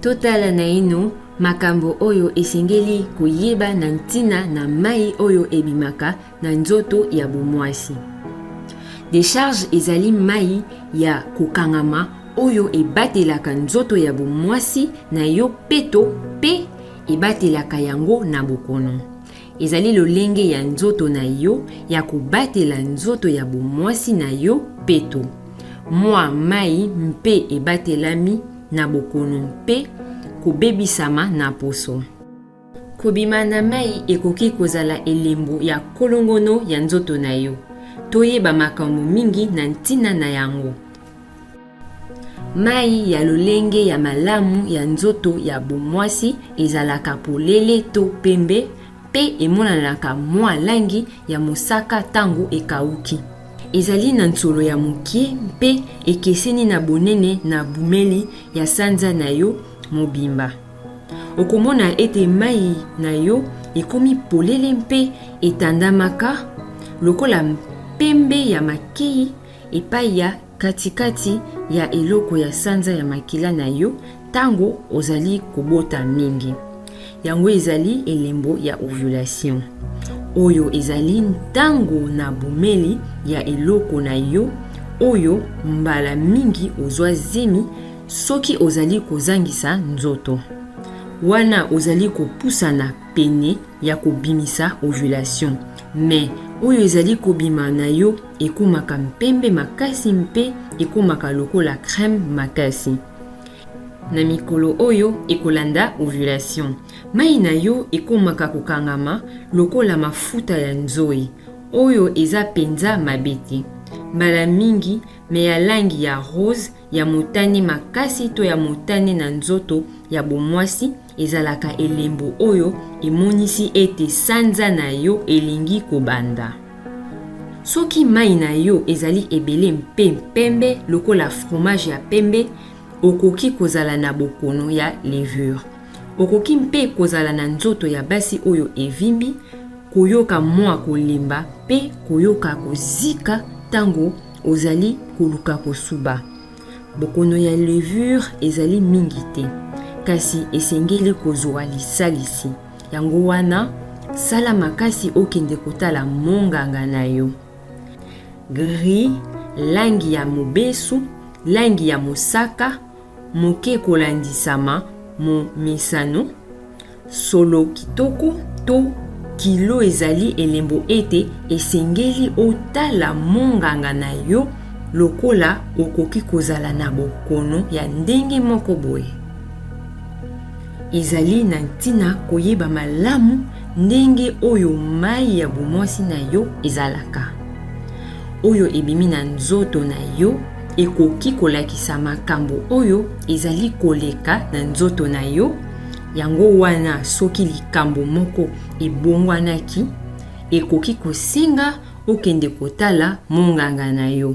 Totala naino makambo oyo esengeli koyeba na ntina na mai oyo ebimaka na nzoto ya bomwasi. Decharge ezali mai ya kokangama oyo ebatelaka nzoto ya bomwasi na yo peto mpe ebatelaka yango na bokono. Ezali lolenge ya nzoto na yo ya kobatela nzoto ya bomwasi na yo peto. Mwa mai mpe ebatelami na bokono mpe kobebisama na poso. Kobima na mai ekoki kozala elembo ya kolongono ya nzoto na yo. Toyeba makambo mingi na ntina na yango. Mai ya lolenge ya malamu ya nzoto ya bomwasi ezalaka polele to pembe mpe emonanaka mwa langi ya mosaka ntango ekauki. Ezali na nsolo ya moke mpe ekeseni na bonene na boumeli ya sanza na yo mobimba. Okomona ete mai na yo ekomi polele mpe etandamaka lokola mpembe ya makei epai ya katikati ya eloko ya sanza ya makila na yo ntango ozali kobota mingi. Yango ezali elembo ya ovulation. Oyo ezali ntango na boumeli ya eloko na yo oyo mbala mingi ozwa zemi soki ozali kozangisa nzoto. Wana ozali kopusana pene ya kobimisa ovulation, mais oyo ezali kobima na yo ekomaka mpembe makasi mpe ekomaka lokola crème makasi. Na mikolo oyo ekolanda ovulation, mai na yo ekomaka kokangama lokola mafuta ya nzoi, oyo eza penza mabe te. Mbala mingi mais ya langi ya rose, ya motane makasi to ya motane na nzoto ya bomwasi ezalaka elembo oyo emonisi ete sanza na yo elingi kobanda. Soki mai na yo ezali ebele mpe mpembe lokola fromage ya pembe, okoki kozala na bokono ya levure. Okoki mpe kozala na nzoto ya basi oyo evimbi, koyoka mwa kolemba mpe koyoka kozika ntango ozali koluka kosuba. Bokono ya levure ezali mingi te, kasi esengeli kozwa lisalisi. Yango wana, sala makasi okende kotala monganga na yo. Gris, langi ya mobesu, langi ya mosaka moke kolandisama momesano, Solo kitoko to kilo ezali elembo ete esengeli otala monganga na yo lokola okoki kozala na bokono ya ndenge moko boye. Ezali na ntina koyeba malamu ndenge oyo mai ya bomwasi na yo ezalaka. Oyo ebimi na nzoto na yo ekoki kolakisa makambo oyo ezali koleka na nzoto na yo. Yango wana, soki likambo moko ebongwanaki, ekoki kosenga okende kotala monganga na yo.